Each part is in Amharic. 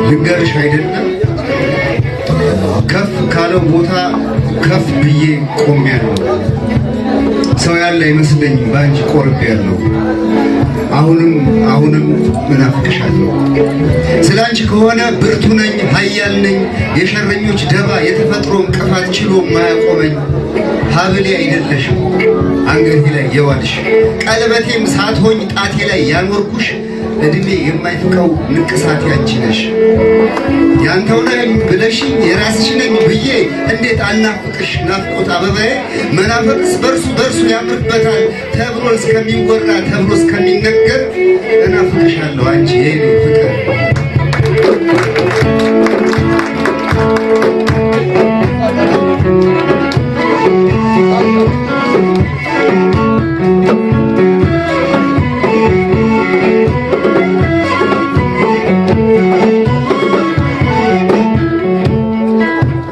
ልንገርሽ አይደለም ከፍ ካለው ቦታ ከፍ ብዬ ቆሜያለሁ። ሰው ያለ አይመስለኝም በአንቺ ቆርቤያለሁ። አሁንም አሁንም እናፍቅሻለሁ። ስለ አንቺ ከሆነ ብርቱ ነኝ ኃያል ነኝ። የሸረኞች ደባ የተፈጥሮ እንቅፋት ችሎ ማያቆመኝ። ሀብሌ አይደለሽም አንገቴ ላይ የዋልሽ፣ ቀለበቴም ሳትሆኝ ጣቴ ላይ ያኖርኩሽ፣ እድሜ የማይፍቀው ንቅሳቴ አንቺ ነሽ። ያንተው ነኝ ብለሽኝ የራስሽ ነኝ ብዬ እንዴት አልናፍቅሽ ናፍቆት አበባዬ። መናፈቅስ በእርሱ በእርሱ ያምርበታል ተብሎ እስከሚወራ ተብሎ እስከሚነገር እናፍቅሻለሁ አንቺ የኔ ፍቅር።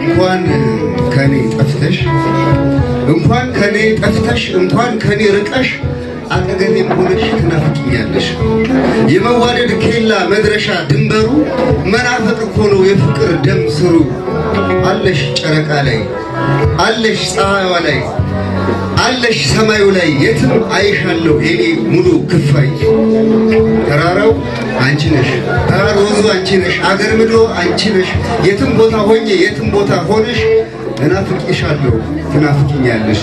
እንኳን ከኔ ጠፍተሽ እንኳን ከኔ ጠፍተሽ እንኳን ከኔ ርቀሽ አጠገቤም ሆነሽ ትናፍቂኛለሽ። የመዋደድ ኬላ መድረሻ ድንበሩ መናፈቅ እኮ ነው የፍቅር ደም ስሩ። አለሽ ጨረቃ ላይ፣ አለሽ ፀሐይዋ ላይ፣ አለሽ ሰማዩ ላይ፣ የትም አይሻለሁ የኔ ሙሉ ክፋይ። ተራራው አንቺ ነሽ፣ ባህር ወንዙ አንቺ ነሽ፣ አገር ምድሮ አንቺ ነሽ። የትም ቦታ ሆኜ የትም ቦታ ሆነሽ እናፍቅሻለሁ፣ ትናፍቂኛለሽ።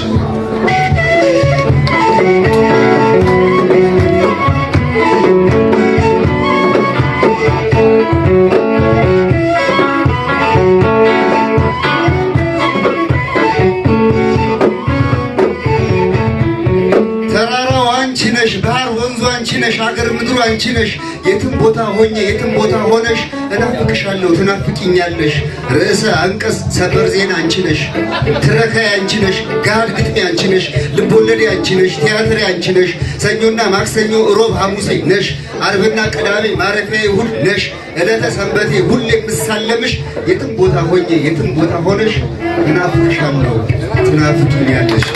ተራራው አንቺ ነሽ፣ ባህር ወንዙ አንቺ ነሽ፣ አገር ምድሩ አንቺ ነሽ። የትም ቦታ ሆኜ የትም ቦታ ሆነሽ እናፍቅሻለሁ፣ ትናፍቂኛለሽ። ርዕሰ አንቀጽ ሰበር ዜና አንቺ ነሽ፣ ትረካዬ አንቺ ነሽ፣ ገሃድ ግጥሜ አንቺ ነሽ፣ ልቦለዴ አንቺ ነሽ፣ ቲያትሬ አንቺ ነሽ። ሰኞና ማክሰኞ፣ እሮብ ሐሙሴ ነሽ፣ አርብና ቅዳሜ ማረፊያዬ እሑድ ነሽ። ዕለተ ሰንበቴ ሁሌ የምሳለምሽ የትም ቦታ ሆኜ የትም ቦታ ሆነሽ እናፍቅሻለሁ፣ ትናፍቂኛለሽ።